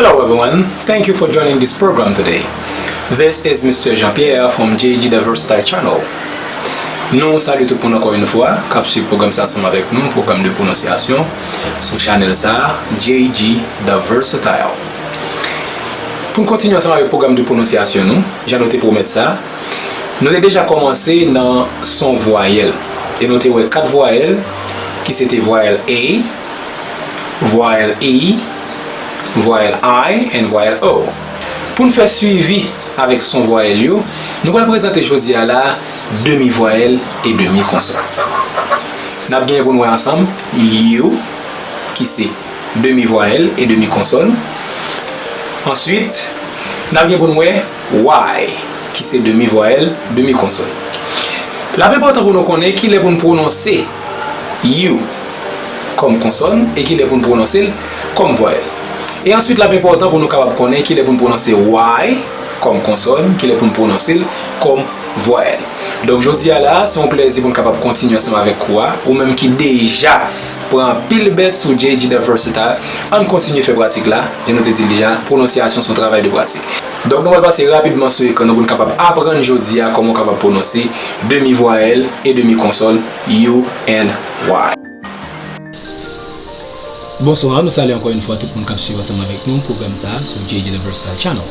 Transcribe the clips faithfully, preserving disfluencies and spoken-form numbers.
Hello everyone, thank you for joining this program today. This is Mister Jean-Pierre from J G The Versatile Channel. Nou salye tout moun ankò yon fwa k ap swiv pwogram sa ansanm avèk nou, pwogram de pwononsyasyon sou chanèl sa, J G The Versatile. Pou n kontinye ansanm avèk pwogram de pwononsyasyon nou, jan nou te pwomèt sa, nou te deja kòmanse nan son vwayèl. E nou te wè kat vwayèl, ki se te vwayèl A, vwayèl E, vwayèl I, and vwayèl O. Pou n fè swivi avèk son vwayèl yo, nou pral prezante jodi a la demi vwayèl e demi konsòn. N ap genyen pou n wè ansanm U, ki se demi vwayèl e demi konsòn. Answit, n ap gen pou n wè Y, ki se demi vwayèl, demi konsòn. L ap enpòtan pou nou konnen kilè pou n pwononse U kòm konsòn e kilè pou n pwononse l kòm vwayèl. E answit, l ap enpòtan pou nou kapab konnen kilè pou n pwononse Y kòm konsòn, kilè pou n pwononse l kòm vwayèl. Donk, jodi a la, se yon plèzi pou n kapab kontinye ansanm avèk kou a. Ou menm ki deja pran anpil bèt sou J G The Versatile, ann kontinye fè pratik la. Jan nou te di l deja, pwononsyasyon se yon travay de pratik. Donk, nou pral pase rapidman sou ekran nou pou n kapab aprann jodi a kòman w kapab pwononse demi vwayèl e demi konsòn U and Y. Bonswa, nou salye ankò yon fwa tout moun k ap swiv ansanm avèk nou pwogram sa a sou J J The Versatile Channel.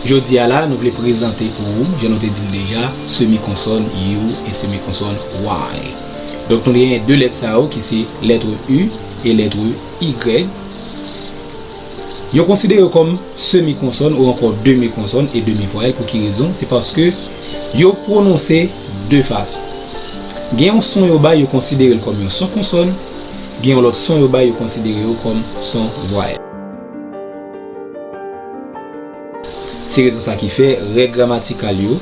Jodi a la, nou vle prezante pou ou, jan nou te di l deja, semi konsòn U e semi konsòn Y. Donk, nou genyen de lèt sa yo ki se lèt U e lèt Y. Yo konsidere yo kòm semi konsòn ou ankò demi konsòn e demi vwayèl. Pou ki rezon? Se paske yo pwononse de fason. Gen yon son yo bay, yo konsidere l kòm yon son konsòn, gen yon lòt son yo bay, yo konsidere yo kòm son vwayèl. Se rezon sa ki fè règ gramatikal yo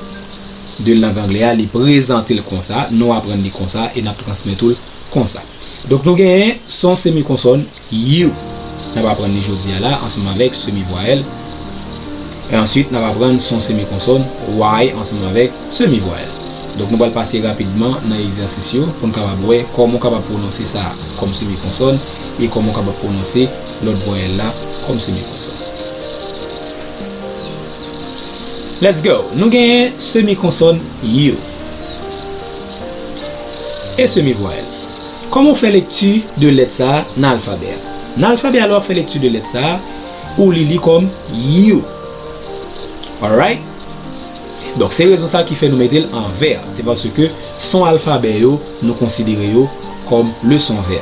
de lang anglè a, li prezante l konsa, nou aprann li konsa e n ap transmèt ou l konsa. Donk, nou genyen son semi konsòn U. N ap aprann li jodi a la ansanm avèk semi vwayèl. E answit, n ap aprann son semi konsòn Y ansanm avèk semi vwayèl. Donk, nou pral pase rapidman nan egzèsis yo pou n kapab wè kòman w kapab pwononse sa a kòm semi konsòn e kòman w kapab pwononse lòt vwayèl la kòm semi konsòn. Let's go! Nou genyen semi konsòn U e semi vwayèl. Kòman w fè lekti de lèt sa a nan alfabè a? Nan alfabè a, lè w ap fè lekti de lèt sa a, ou li li kòm U. Alright? Donk, se rezon sa ki fè nou mete l an vè. Se paske son alfabè yo, nou konsidere yo kòm le son vè.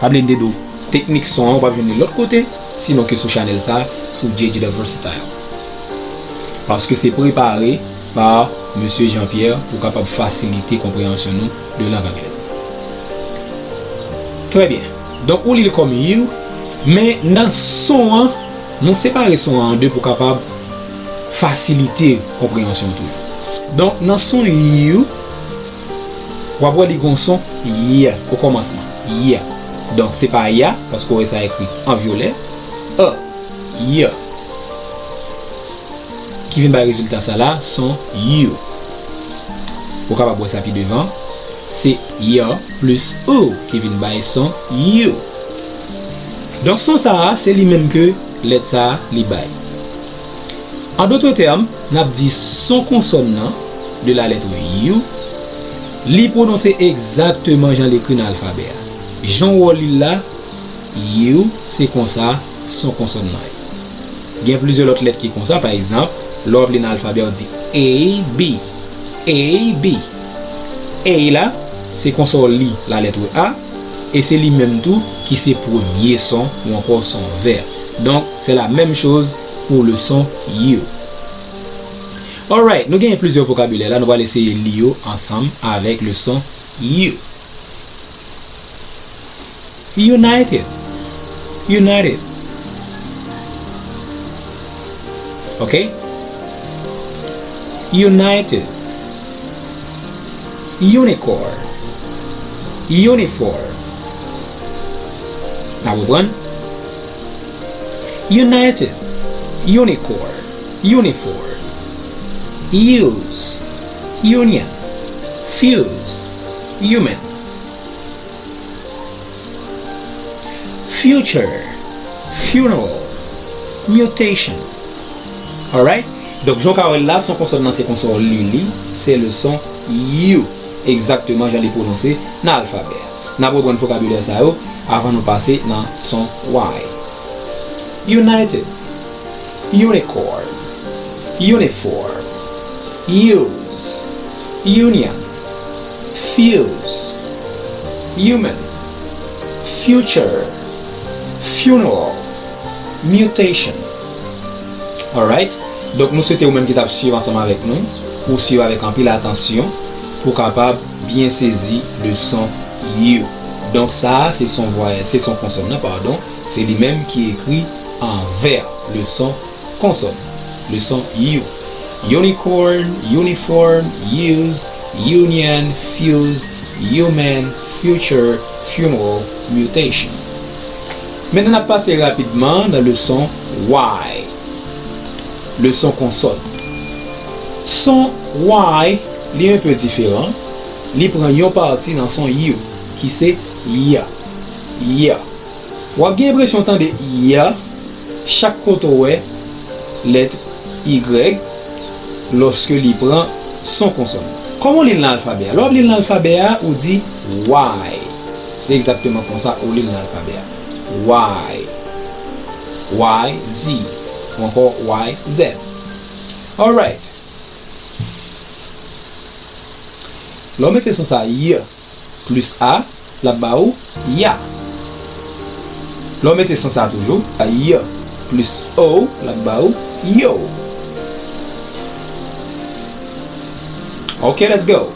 Pa bliye m te di w, teknik son an, ou p ap jwenn li lòt kote, sinon ke sou chanèl sa, sou J J The Versatile. Paske se prepare pa Mesye Jean-Pierre pou kapab fasilite konpreyansyon nou de lang anglèz. Trè byen. Donk, ou li l kòm U, men nan son an, nou separe son an an de pou kapab fasilite konpreyansyon tou. Donk, nan son U, w ap wè li gon son Y o kòmansman. Y. Donk, se pa ya, paske w wè sa ekri an vyolè. A. Y. Ki vin bay rezilta sa la, son U. Ou kapab wè sa pi devan. Se Y plis O ki vin bay son U. Donk, son sa a, se li menm ke lèt sa a, li bay. An dotre tèm, n ap di son konsòn nan, de la lèt U, li pwononse egzakteman jan l ekri nan alfabè a. Jan w wè w li l la, U, se konsa son konsòn nan ye. Gen plizyè lòt lèt ki konsa, pa egzanp, lè w ap li nan alfabè, w di A B, A B. A la, se konsa w li la lèt A, e se li menm tou ki se premye son ou ankò son vè. Donk, c'est la même chose pour le son U. Alright, nou genyen plizyè vokabilè la, nou pral eseye li yo ansanm avèk le son U. United. United. Ok? United. Unicorn. Uniform. N ap reprann. United. Unicorn. Uniform. Use. Union. Fuse. Human. Future. Funeral. Mutation. Alright? Donk, jan w ka wè l la, son konsòn nan se konsa w li li, se le son U. Egzakteman jan li pwononse nan alfabè a. N ap reprann vokabilè sa yo avan nou pase nan son Y. United, unicorn, uniform, use, union, fuse, human, future, funeral, mutation. Alright? Donk, nou swete ou menm ki t ap swiv ansanm avèk nou, ou swiv avèk anpil atansyon, pou w kapab byen sezi leson U. Donk, sa a, se son vwayèl, se son konsòn nan, padon, se li menm ki ekri an vè leson konsòn, leson U. Unicorn, uniform, use, union, fuse, human, future, funeral, mutation. Mentnan, n ap pase rapidman nan leson Y. Leson konsòn. Son Y, li enpe diferan. Li pran yon pati nan son U, ki se Y. Y. W ap gen enpresyon w tande Y chak kote w wè lèt Y lòske li pran son konsòn. Kòman w li l nan alfabè a? Lè w ap li l nan alfabè a, ou di Y. Se egzakteman konsa ou li l nan alfabè a. Y. Y, Z. Ou ankò Y, Z. Alright. Lè w mete son sa Y plis A, l ap ba ou ya. Lè w mete son sa toujou, Y plis O, l ap ba ou yo. Ok, let's go.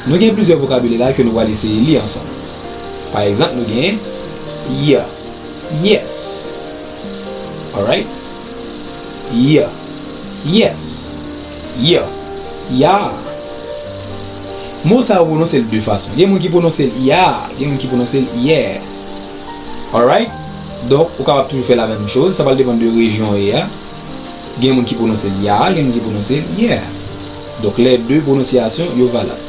Nou gen plizyè vokabilè la ke nou pral eseye li ansanm. Pa egzanp, nou gen y, yes. Alright? Y, yes. Y, ya. Mo sa yo pwononse l de fason. Gen moun ki pwononse l ya, gen moun ki pwononse l yè. Alright? Donk, ou kapab toujou fè la menm choz. Sa pral depann de rejyon w ye a. Gen moun ki pwononse l ya, gen moun ki pwononse l yè. Donk, lè de pwononsyasyon yo valab.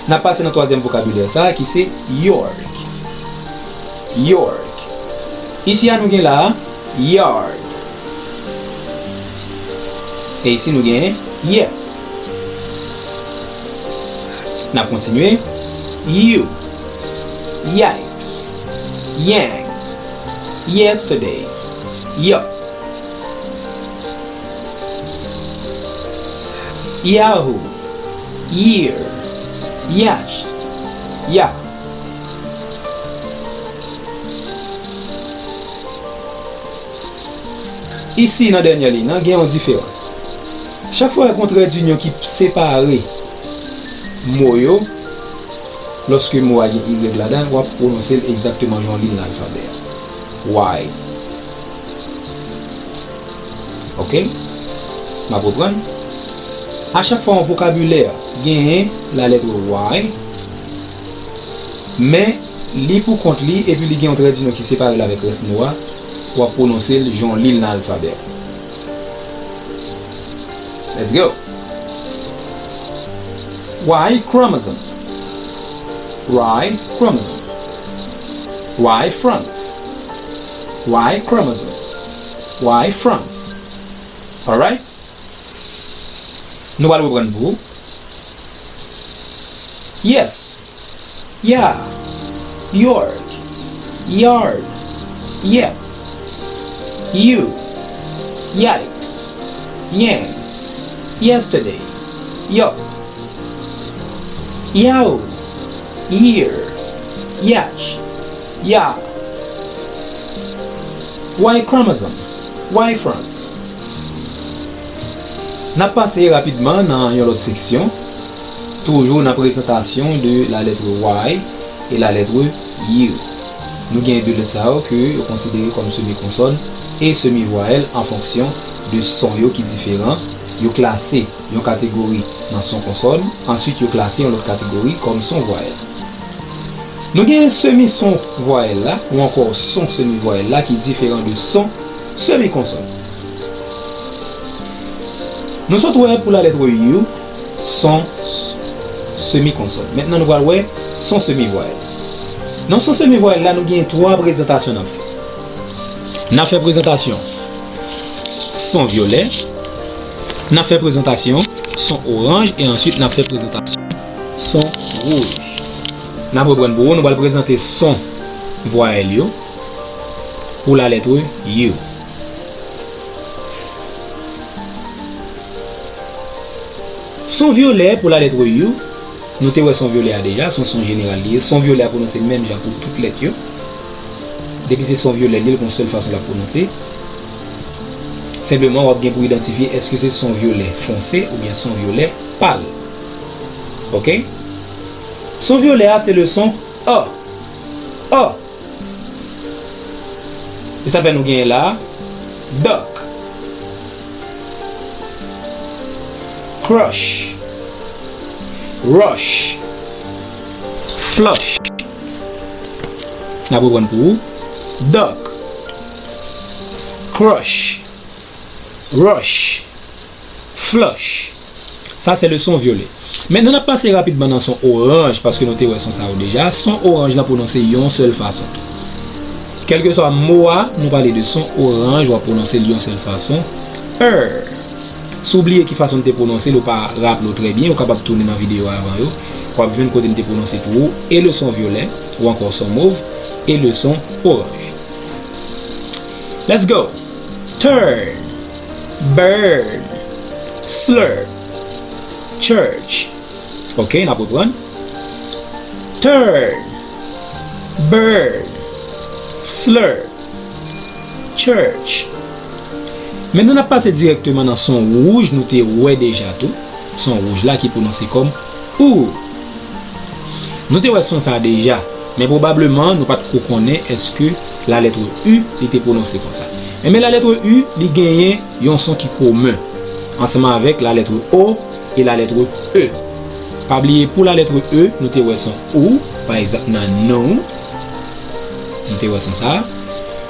N ap pase nan twazyèm vokabilè sa a ki se York. York. Isi a nou gen la a, yard. E isi nou gen yè. N ap kontinye. You. Yikes. Yang. Yesterday. Yup. Yahoo. Year. Yash. Ya. Isi, nan dènyè liy nan, gen yon diferans. Chak fwa w wè gen yon trè dinyon ki separe mo yo, lòske mo a gen Y ladan l, w ap pwononse l egzakteman jan w li l nan alfabè a. Y. Ok? M ap reprann. A chak fwa yon vokabilè genyen lalèt Y, men li pou kont li, epi li gen yon trè dinyon ki separe l avèk rès mo a, w ap pwononse l jan w li l nan alfabè a. Let's go. Y chromosome. Y chromosome. Y fronts. Y chromosome. Y fronts. Alright? Nou pral reprann pou ou. Yes. Ya. York. Yard. Yep. You. Yikes. Yang. Yesterday. Yup. Yahoo. Year. Yash. Ya. Y chromosome. Y fronts. N ap pase rapidman nan yon lòt seksyon, toujou nan prezantasyon de lalèt Y e lalèt U. Nou gen de lèt sa yo ke yo konsidere kòm semi konsòn e semi vwayèl an fonksyon de son yo ki diferan. Yo klase yon kategori nan son konsòn, answit yo klase yon lòt kategori kòm son vwayèl. Nou gen semi son vwayèl la, ou ankò son semi vwayèl la ki diferan de son semi konsòn. Nou sot wè pou lalèt U, son s-, semi konsòn. Mentnan nou pral wè son semi vwayèl. Nan son semi vwayèl la, nou gen twa prezantasyon n ap fè. N ap fè prezantasyon son vyolè, n ap fè prezantasyon son oranj, e answit n ap fè prezantasyon son wouj. N ap reprann pou ou, nou pral prezante son vwayèl yo pou lalèt U. Son vyolè pou lalèt U, nou te wè son vyolè a deja, se yon son jeneral li ye. Son vyolè a pwononse menm jan pou tout lèt yo. Depi se son vyolè li ye, l gon sèl fason l ap pwononse. Senpleman, w ap gen pou idantifye èske se son vyolè fonse oubyen son vyolè pal. Oke? Son vyolè a se le son A. A. E sa fè nou genyen la, duck, crush, rush, flush. N ap reprann pou ou. Duck, crush, rush, flush. Sa se le son vyolè. Mentnan n ap pase rapidman nan son oranj, paske nou te wè son sa yo deja. Son oranj lan pwononse yon sèl fason. Kèlkeswa mo a, nou pale de son oranj, w ap pwononse l yon sèl fason. Er. Si w bliye ki fason n te pwononse l, ou pa raple w trè byen, ou kapab tounen nan videyo avan yo. W ap jwenn kote n te pwononse pou ou e le son vyolè, ou ankò son mov, e le son oranj. Let's go! Turn, bird, slurp, church. Oke, n ap reprann. Turn, bird, slurp, church. Mentnan n ap pase dirèkteman nan son wouj, nou te wè deja tou. Son wouj la ki pwononse kòm ou. Nou te wè son sa a deja, men pwobableman nou pa t ko konnen èske lalèt U li te pwononse konsa. Enben lalèt U li genyen yon son ki komen ansanm avèk lalèt O e lalèt E. Pa bliye pou lalèt E, nou te wè son ou, pa egzanp nan nou. Nou te wè son sa a.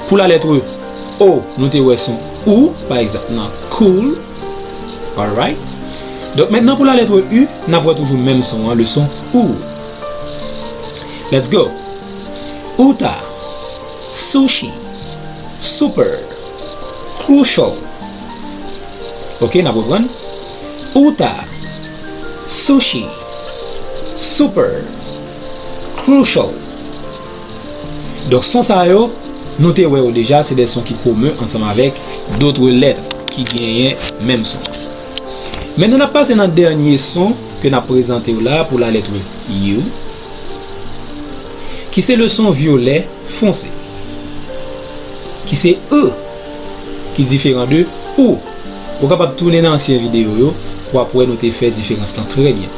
Pou lalèt O, nou te wè son ou, pa egzanp nan cool. Alright. Donk mentnan pou lalèt U, n ap wè toujou menm son an, le son ou. Let's go. Uta, sushi, super, crucial. Oke, n ap reprann. Uta, sushi, super, crucial. Donk son sa yo, nou te wè yo deja, se de son ki komen ansanm avèk dotre lèt ki genyen menm son. Mentnan n ap pase nan dènye son ke n ap prezante w la pou lalèt U, ki se le son vyolè fonse, ki se E, ki diferan de ou. Ou kapab tounen nan ansyen videyo yo, w ap wè nou te fè diferans lan trè byen.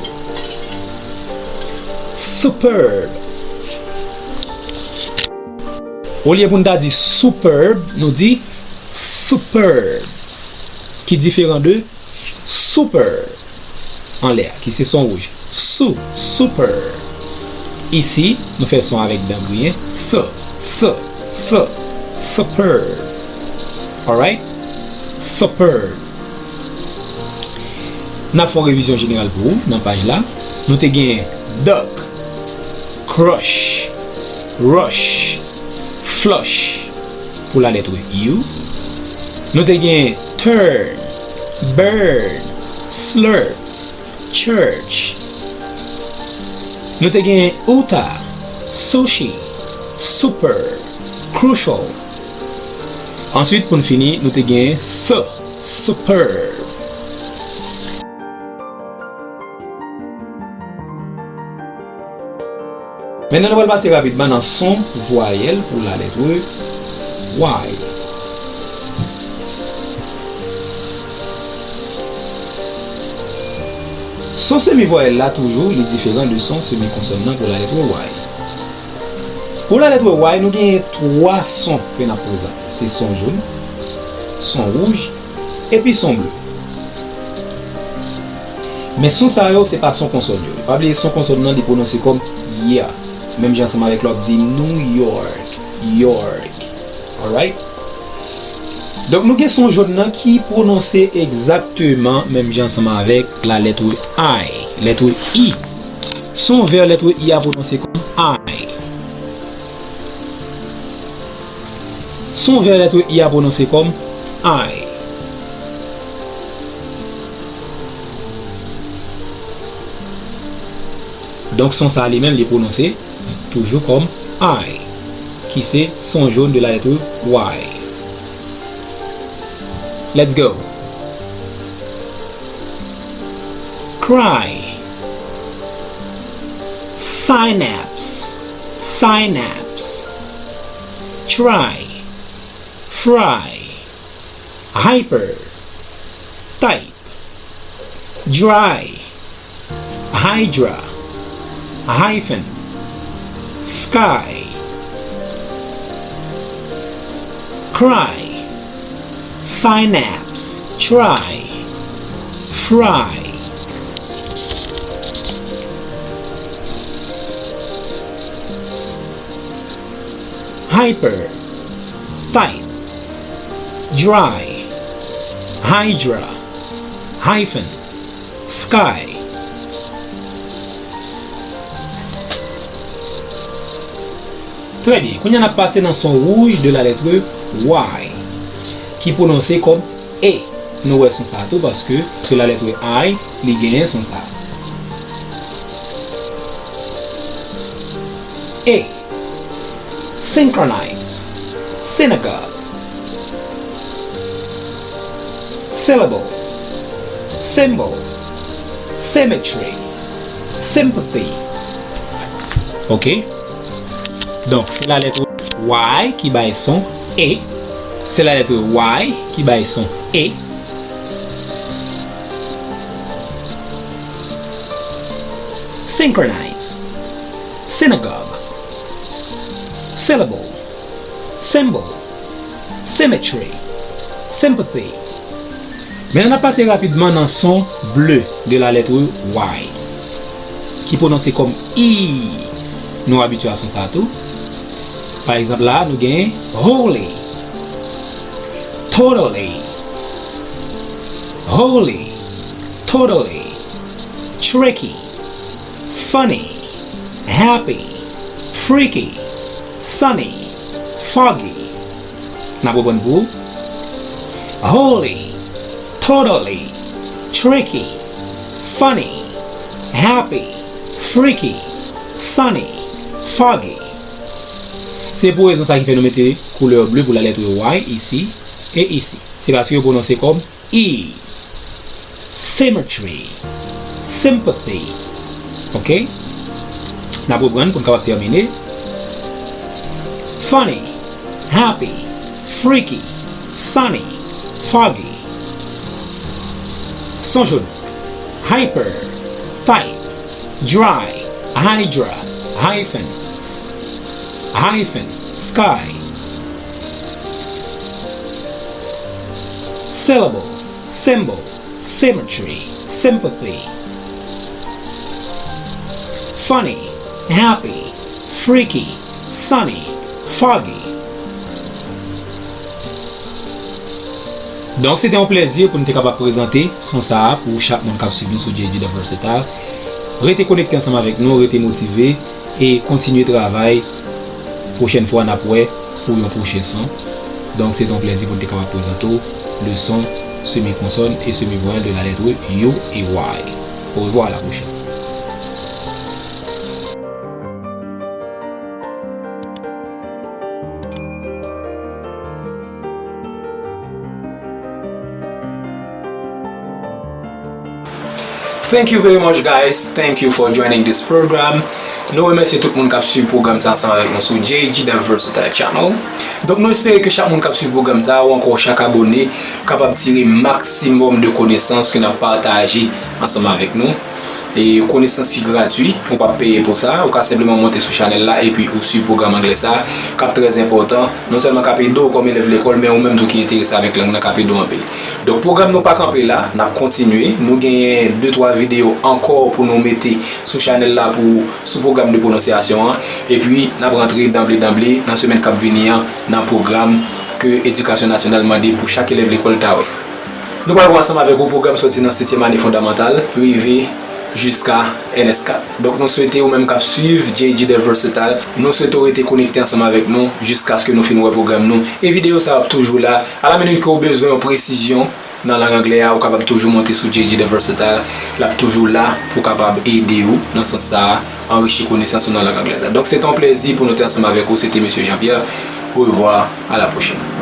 Superb. Olye pou n ta di superb, nou di superb, ki diferan de super anlè a, ki se son wouj. Su, super. Isi, nou fè son avèk dan griyen. S, s, s, superb. Alright? Superb. N ap fè yon revizyon jeneral pou ou nan paj la. Nou te gen duck, crush, rush, flush pou lalèt U. Nou te gen turn, bird, slurp, church. Nou te gen uta, sushi, super, crucial. Answit, pou n fini, nou te gen s, superb. Mentnan, nou pral pase rapidman nan son vwayèl pou lalèt Y. Son semi vwayèl la toujou, li diferan de son semi konsòn nan pou lalèt Y. Pou lalèt Y, nou genyen twa son ke n ap prezante. Se son jòn, son wouj, epi son ble. Men son sa yo, se pa son konsòn yo. Pa bliye son konsòn nan, li pwononse kòm ya. Menm jan ansanm avèk lè w ap di New York, York. Alright? Donk, nou gen son jòn nan ki pwononse egzakteman menm jan ansanm avèk lalèt I, lèt I. Son vè lèt I a pwononse kòm I. Son vè lèt I a pwononse kòm I. Donk, son sa a li menm, li pwononse toujou kòm I, ki se son jòn de la lèt Y. Let's go. Cry. Synapse. Synapse. Try. Fry. Hyper. Type. Dry. Hydra. Hyphen. Sky. Cry. Synapse. Try. Fry. Hyper. Type. Dry. Hydra. Hyphen. Sky. Trè byen. Kounye a n ap pase nan son wouj de la lèt Y, ki pwononse kòm E. Nou wè son sa a tou, paske, paske la lèt I, li genyen son sa a. E. Synchronize. Synagogue. Syllable. Symbol. Symmetry. Sympathy. Ok? Donk, se la lèt Y ki bay son E. Se la lèt Y ki bay son E. Synchronize. Synagogue. Syllable. Symbol. Symmetry. Sympathy. Mentnan, n ap pase rapidman nan son ble de la lèt Y, ki pwononse kòm I. Nou abitye a son sa a tou. Pa egzanp, la, nou gen holy, totally, holy, totally, tricky, funny, happy, freaky, sunny, foggy. N ap reprann pou ou. Holy, totally, tricky, funny, happy, freaky, sunny, foggy. Se pou rezon sa ki fè nou mete koulè ble pou la lèt Y isi e isi. Se paske yo pwononse kòm E. Symmetry. Sympathy. Ok? N ap reprann pou n kapab tèmine. Funny, happy, freaky, sunny, foggy. Son jòn. Hyper, type, dry, hydra, hyphen, s-, hyphen, sky. Syllable, symbol, symmetry, sympathy. Funny, happy, freaky, sunny, foggy. Donk, se te yon plèzi pou n te kapab prezante son sa a pou chak moun k ap swiv nou sou J G The Versatile. Rete konekte ansanm avèk nou, rete motive e kontinye travay. Pwochèn fwa, n ap wè pou yon pwochen son. Donk, se te yon plèzi pou n te kapab prezante w leson semi konsòn e semi vwayèl de la lèt Y e Y. Au revoir, à la prochaine. Thank you very much, guys. Thank you for joining this program. Nou remèsye tout moun k ap swiv pwogram sa ansanm avèk nou sou J G The Versatile Channel. Donk, nou espere ke chak moun k ap swiv pwogram sa, ou ankò chak abone, kapab tire maksimòm de konesans ke n ap pataje ansanm avèk nou. E konesans ki gratui, ou p ap peye pou sa, ou ka senpleman monte sou chanèl la epi ou swiv pwogram anglè sa, k ap trè enpòtan, non sèlman k ap ede w kòm elèv lekòl, men ou menm tou ki enterese avèk lang nan, k ap ede w anpil. Donk, pwogram nou pa kanpe la, n ap kontinye. Nou genyen de twa videyo ankò pou nou mete sou chanèl la pou, sou pwogram de pwononsyasyon an. Epi, n ap rantre danble danble nan semèn k ap vini an nan pwogram ke Edikasyon Nasyonal mande pou chak elèv lekòl ta wè. Nou pral wè ansanm avèk ou pwogram sòti nan setyèm ane fondamantal, rive jiska N S kat. Donk, nou swete ou menm k ap swiv J G The Versatile, nou swete w rete konekte ansanm avèk nou jiskaske nou fin wè pwogram nou. E videyo sa yo ap toujou la. A la minit ke w bezwen yon presizyon, nan lang anglè a, ou kapab toujou monte sou J J The Versatile. L ap toujou la pou kapab ede ou nan sans sa a, anrichi konesans ou nan lang anglè sa. Donk, se te yon plezi pou nou te ansanm avèk ou. Se te Mesye Jean Pierre. Au revoir, à la prochaine.